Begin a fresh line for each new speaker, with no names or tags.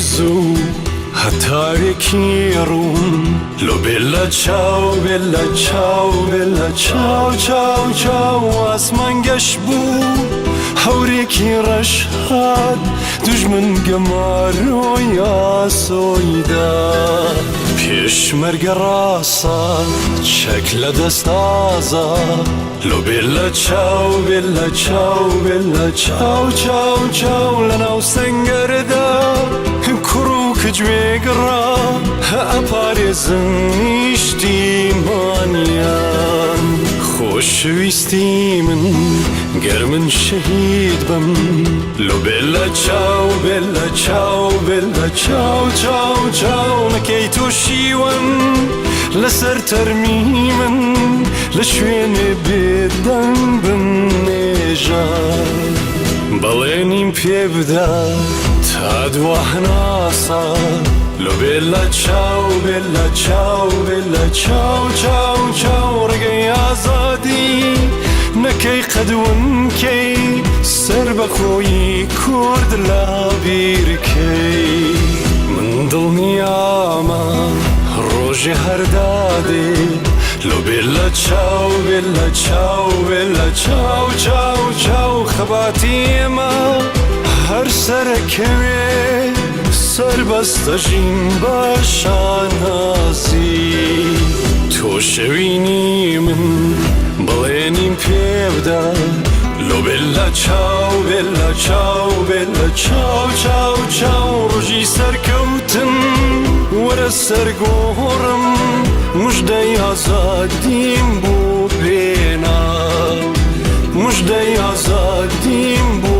زوو هەتاوێکی ڕوون لۆ بێلە چاو بێلە چاو بێلە چاو چاو چاو ئاسمان گەش بوو هەورێکی ڕەش هات دوژمن گەمارۆی ئاسۆی دا پێشمەرگە ڕاسا چەک لە دەست ئازا لۆ بێلە چاو بێلە چاو بێلە چاو چاو چاو لە ناو سەنگەردا کوڕ و کچ وێگڕا ئەپارێزن نیشتیمانیان خۆشەویستی من گەر من شەهید بم لۆ بێلە چاو بێلە چاو بێلە چاو چاو چاو نەکەی تۆ شیوەن لەسەر تەرمی من لە شوێنێ بێدەنگ بمنێژە بەڵێنیم پێ بدە تا دوا هەناسە لۆ بێلە چاو بێلە چاو بێلە چاو چاو چاو ڕێگەی ئازادی نەکەی قەدون کەی سەربەخۆیی کورد لە بیرکەی من دڵنیامە ڕۆژێ هەر دادێ لۆ بێلە چاو بێلە چاو بێلە چاو چاو چاو خەباتی ئێمە هەر سەرەکەوێ سەربەستە ژین بە شانازی تۆ شەوینی من بەڵێنیم پێ بدە لۆ بێلە چاو بێلە چاو بێلە چاو چاو چاو ڕۆژی سەرکەوتن وەرە سەر گۆڕم مژدەی ئازادیم بۆ بێنە مژدەی ئازادیم بۆ.